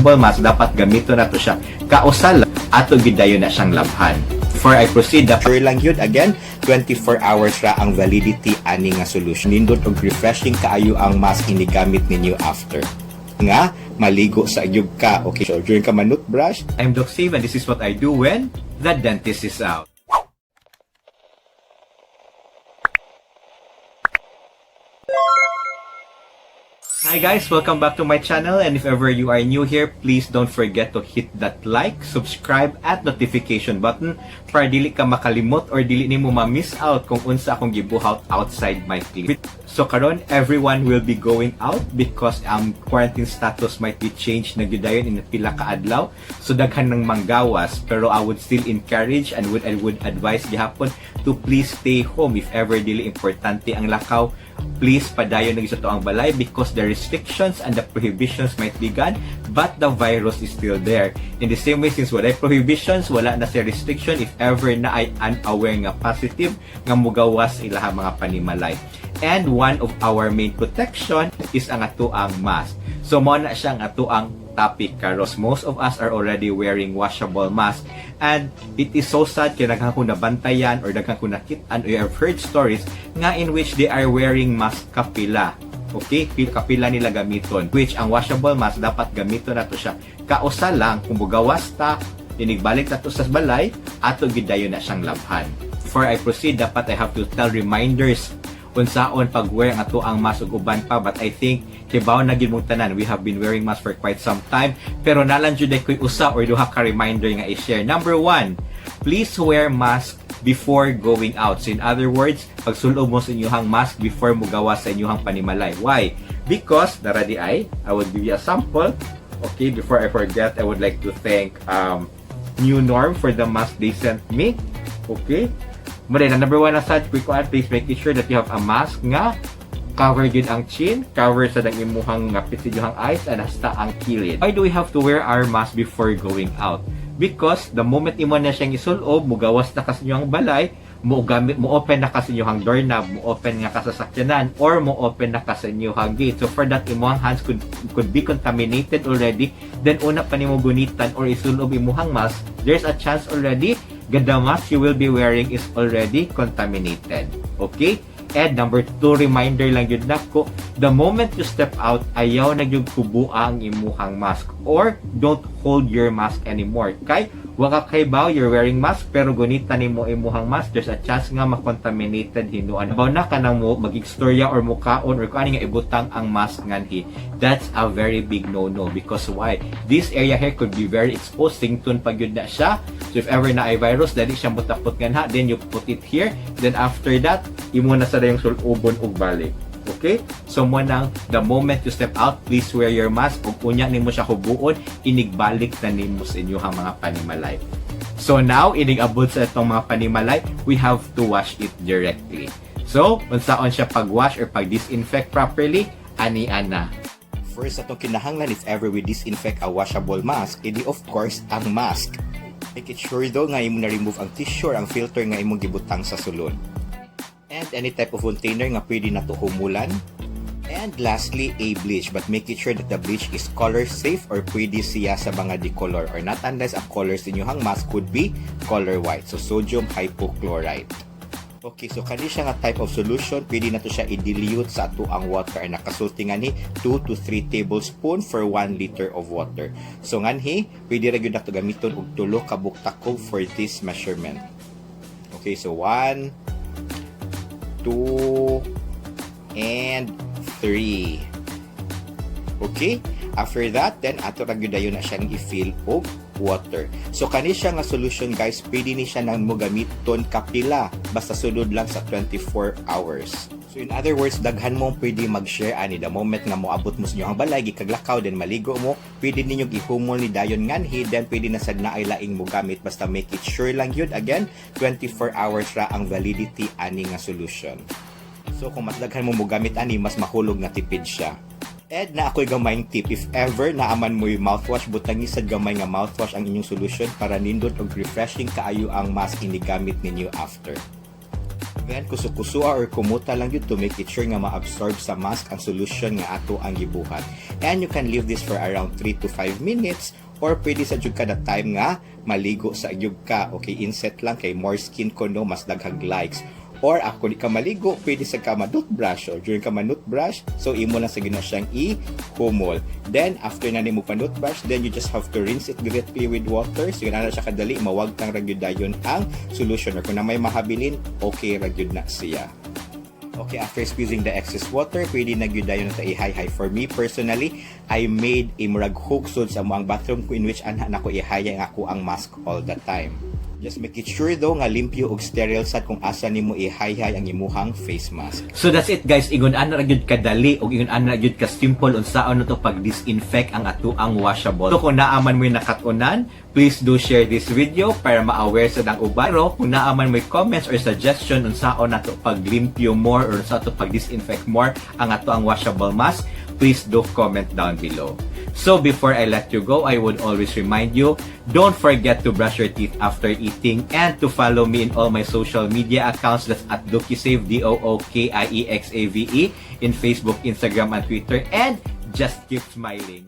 washable mask dapat gamito nato siya kausa lang, ato gid dayon na siyang labhan. Before I proceed, dapat Sure lang yun, again, 24 hours ra ang validity ani nga solution. Nindot og refreshing kaayo ang mask inigamit ninyo after. Nga, maligo sa gyud ka. Okay, so during ka manutbrush, I'm Doc Steve and this is what I do when the dentist is out. Hi guys, welcome back to my channel, and if ever you are new here, please don't forget to hit that like, subscribe at notification button para dili ka makalimot or dili nimo ma-miss out kung unsa akong gibuhat outside my clinic. So karon everyone will be going out because ang quarantine status might be changed na gyud dayon in pila ka adlaw. So daghan ng manggawas, pero I would still encourage and would I would advise gihapon to please stay home. If ever dili importante ang lakaw, please padayon na sa atoang balay because the restrictions and the prohibitions might be gone, but the virus is still there. In the same way, since wala prohibitions, wala na sa restriction if ever na ay unaware nga positive nga mugawas ilaha mga panimalay. And one of our main protection is ang atoang mask. So mo na siya ang atoang topic karon. Most of us are already wearing washable mask, and it is so sad kay daghan ko nabantayan or daghan ko nakit-an or have heard stories nga in which they are wearing mask kapila. Okay? Kapila nila gamiton. Which ang washable mask dapat gamiton nato siya kausa lang kung mugawas ta, inigbalik nato sa balay, ato gid dayon na siyang labhan. Before I proceed, dapat I have to tell reminders unsaon pag-wear ang atoang mask ug uban pa, but I think kibaw na gyud mong tanan, we have been wearing mask for quite some time, pero nalang jud ko'y usa or duha ka reminder nga i-share. Number one, please wear mask before going out. So in other words, pagsulob mo sa inyong mask before mo gawas sa inyong panimalay. Why? Because dara di ay, I will give you a sample. Okay, before I forget, I would like to thank New Norm for the mask they sent me. Okay. Muna na number one na sad, quick one, please make sure that you have a mask nga cover gyud ang chin, cover sa ang imuhang ngapit sa inyong eyes, and hasta ang kilid. Why do we have to wear our mask before going out? Because the moment imo na siyang isulob, mugawas na ka sa inyong balay, mo gamit mo open na ka sa inyong doorknob, mo open nga ka sa sakyanan, or mo open na ka sa inyong gate. So for that, imong hands could be contaminated already. Then una pa nimo gunitan or isulob imuhang mask, there's a chance already the mask you will be wearing is already contaminated. Okay? And number two, reminder lang yun nako, the moment you step out, ayaw na yung kubua ang imuhang mask or don't hold your mask anymore. Kay, waka kay baw, you're wearing mask, pero gunita nimo imuhang mask, there's a chance nga makontaminated hinuan. Baw na ka nang mo mag-istorya or mukaon or kung ano nga ibutang ang mask nganhi. That's a very big no-no because why? This area here could be very exposed. Sington pag yun na siya. So if ever na ay virus, dali siya mutapot nganha, then you put it here. Then after that, imo na sa dayong sulubon og balik. Okay? So mo nang the moment you step out, please wear your mask. Ug unya nimo siya hubuon, inigbalik na nimo sa inyong mga panimalay. So now, inig abot sa itong mga panimalay, we have to wash it directly. So, unsaon siya pag-wash or pag-disinfect properly, ani ana. First, atong kinahanglan if ever we disinfect a washable mask, edi of course, ang mask. Make it sure though nga imo na remove ang tissue or ang filter nga imong gibutang sa sulod. And any type of container nga pwede na to humulan. And lastly, a bleach. But make it sure that the bleach is color safe or pwede siya sa mga decolor or not unless ang colors inyong mask could be color white. So sodium hypochlorite. Okay, so kani siya nga type of solution, pwede na to siya i-dilute sa ato ang water and nakasulti nganhi 2 to 3 tablespoon for 1 liter of water. So nganhi, pwede ra gyud nato gamiton og tulo ka buktakog for this measurement. Okay, so 1, 2, and 3. Okay? After that, then ato ra gyud dayon na siyang i-fill og water. So kani siya nga solution guys, pwede ni siya nang mo gamiton kapila basta sulod lang sa 24 hours. So in other words, daghan mo pwede mag-share ani the moment nga moabot mo sa inyong balay gikaglakaw, then maligo mo, pwede ninyo gihumol ni dayon nganhi, then pwede na sad naay laing mo gamit basta make it sure lang yun again 24 hours ra ang validity ani nga solution. So kung mas daghan mo mogamit ani, mas mahulog nga tipid siya. And na ako'y gamayng tip, if ever naaman mo yung mouthwash, butangi sad gamay nga mouthwash ang inyong solution para nindot og refreshing kaayo ang mask inigamit ninyo after. Then kusu-kusua or kumuta lang gyud to make it sure nga ma-absorb sa mask ang solution nga ato ang gibuhat. And you can leave this for around 3 to 5 minutes or pwede sa jud ka that time nga maligo sa gyud ka. Okay, inset lang kay more skin ko, no, mas daghang likes. Or ako di ka maligo, pwede sa ka ma-toothbrush or during ka ma-toothbrush, so imo lang sa gina siyang i-humol. Then, after na nimo pa-toothbrush, then you just have to rinse it directly with water. So, yun na siya kadali, mawagtang ra gyud dayon ang solution. Or kung na may mahabilin, okay ra gyud na siya. Okay, after squeezing the excess water, pwede na gyud dayon na ta i-hay. For me personally, I made a murag hook sud sa among bathroom ko in which anha nako ihay ang ako ang mask all the time. Just make it sure though nga limpyo ug sterile sad kung asa nimo ihayhay ang imuhang face mask. So that's it, guys, ingon ana ra gyud kadali ug ingon ana ra gyud ka simple unsaon nato pag-disinfect ang atoang washable. So kung naa man mo'y nakat-unan, please do share this video para ma-aware sa ang uban. Pero kung naa man mo'y comments or suggestion unsaon nato paglimpyo more or unsa ato pag-disinfect more ang atoang washable mask, please do comment down below. So before I let you go, I would always remind you, don't forget to brush your teeth after eating and to follow me in all my social media accounts. That's @Dookiesave, Dookiexave, in Facebook, Instagram, and Twitter. And just keep smiling.